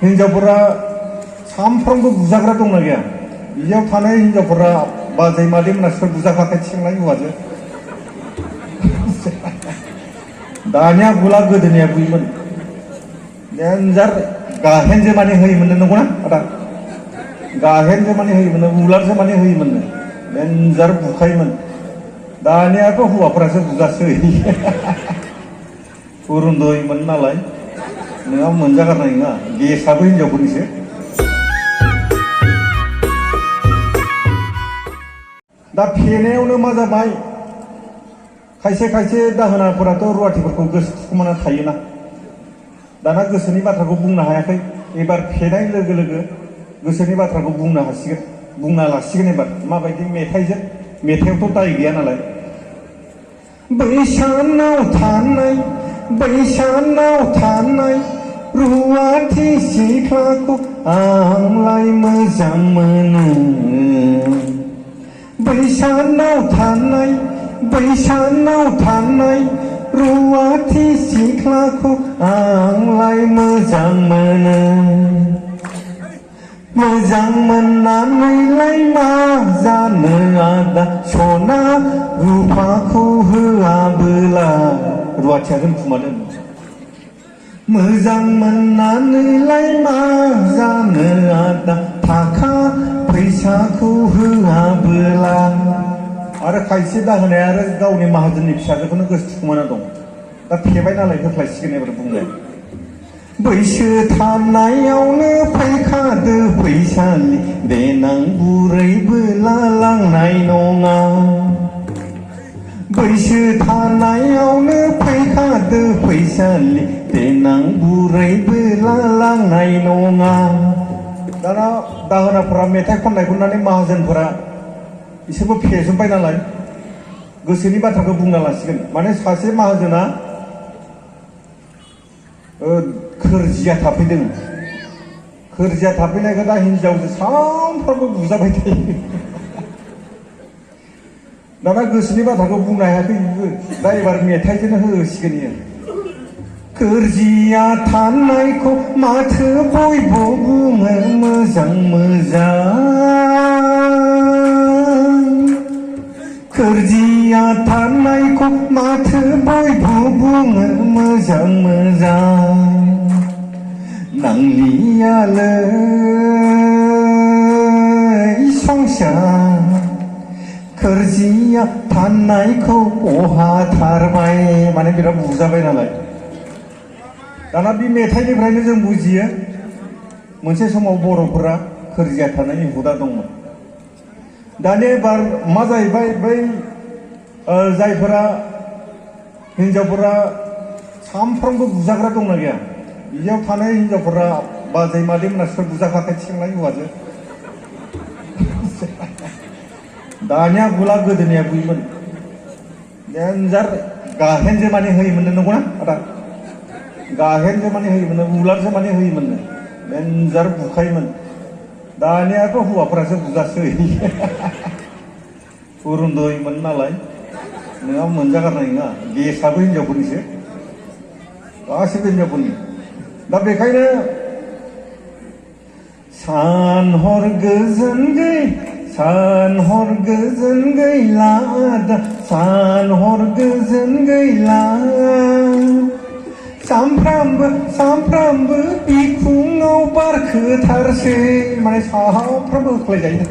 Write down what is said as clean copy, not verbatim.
हिनजावफोरा सामफ्रामबो बुजाग्रा दंना गैया? बियाव थानाय हिनजावफोरा बाजै मादै मोना सोर बुजाखाखै थिखांनाय हौवाजों? दानिया बुला गोदोनिया बुयोमोन। डेन्जार गाहेनजों माने होयोमोन नंगौना आदा? गाहेनजों माने होयोमोन, उलारजों माने होयोमोन। डेन्जार बुखायोमोन। दानियाथ' हौवाफोरासो बुजासै। उरुन्दैमोन नालाय नोंहा मोनजागारनाय नङा, गेसाबो हिनजावफोरनिसो। दा फेनायावनो मा जाबाय, खायसे खायसे दाहोनाफोराथ' रुवाथिफोरखौ गोसो थुखोमाना थायोना, दाना गोसोनि बाथ्राखौ बुंनो हायाखै। एबार फेनाय लोगो लोगो गोसोनि बाथ्राखौ बुंनो हासिगोन, बुंना लासिगोन। एबार माबायदि मेथाइजों, मेथाइआवथ' दाय गैया नालाय। बैसानाव थानाय, बैसानाव थानाय रुवाथि सिख्लाखौ आंलाय मोजां मोनो। बैसानाव थानाय, बैसानाव थानाय रुवाथि सिख्लाखौ आंलाय मोजां मोनो। मोजां मोननानैलाय मा जानो आदा, सना रुफाखौ होआबोला। रुवाथिया दोनखुमादों। मोजां मोननानैलाय मा जानो आदा, थाखा फैसाखौ होआबोला। आरो खायसे दाहोनाया आरो गावनि माहाजोननि फिसाजोखौनो गोसो थुखोमाना दं। दा फेबाय नालाय होख्लायसिगोन एबार बुंनाय। बैसो थानायावनो फैखादो फैसालि, देनां बुरैबोला लांनाय नङा। बैसो थानायावनो फैखादो फैसालि, देनां बुरैबोला लांनाय नङा। दाना दाहोनाफोरा मेथाइ खननाय खननानै माहाजोनफोरा बिसोरबो फेजोब्बाय नालाय गोसोनि बाथ्राखौ बुंना लासिगोन। माने सासे माहाजोना खोरजिया थाफैदों। खोरजिया थाफैनायखौ दा हिनजावजों सानफ्रामबो बुजाबाय थायो। दाना गोसोनि बाथ्राखौ बुंनो हायाखै बिबो। दा एबार मेथाइजोंनो होसिगोन इयो। खोरजिया थानायखौ माथो बयबो बुङो मोजां मोजां। खोरजिया थानायखौ माथो बयबो बुङो मोजां मोजां। नांलियालै संसार, खोरजिया थानायखौ बहाथारबाय। माने बिराद बुजाबाय नालाय। दाना बे मेथाइनिफ्रायनो जों बुजियो मोनसे समाव बर'फोरा खोरजिया थानायनि हुदा दंमोन। दानिया एबार मा जाहैबाय, बै जायफोरा हिनजावफोरा सामफ्रामबो बुजाग्रा दंना गैया? बियाव थानाय हिनजावफोरा बाजै मादै मोना सोर बुजाखाखै थिखांनाय हौवाजों? दानिया बुला गोदोनिया बुयोमोन। डेन्जार गाहेनजों माने होयोमोन नंगौना आदा? गाहेनजों माने होयोमोन, उलारजों माने होयोमोन। डेन्जार बुखायोमोन। दानियाथ' हौवाफोरासो बुजासै। उरुन्दैमोन नालाय नोंहा मोनजागारनाय नङा, गेसाबो हिनजावफोरनिसो, गासैबो हिनजावफोरनि। दा बेखायनो सान हर गोजोन गै, सान हर गोजोन गैला आदा, सान हर गोजोन गैला। सामफ्रामबो सामफ्रामबो बिखुङाव बारखोथारसै। माने सामफ्रामबो होख्लायजायो।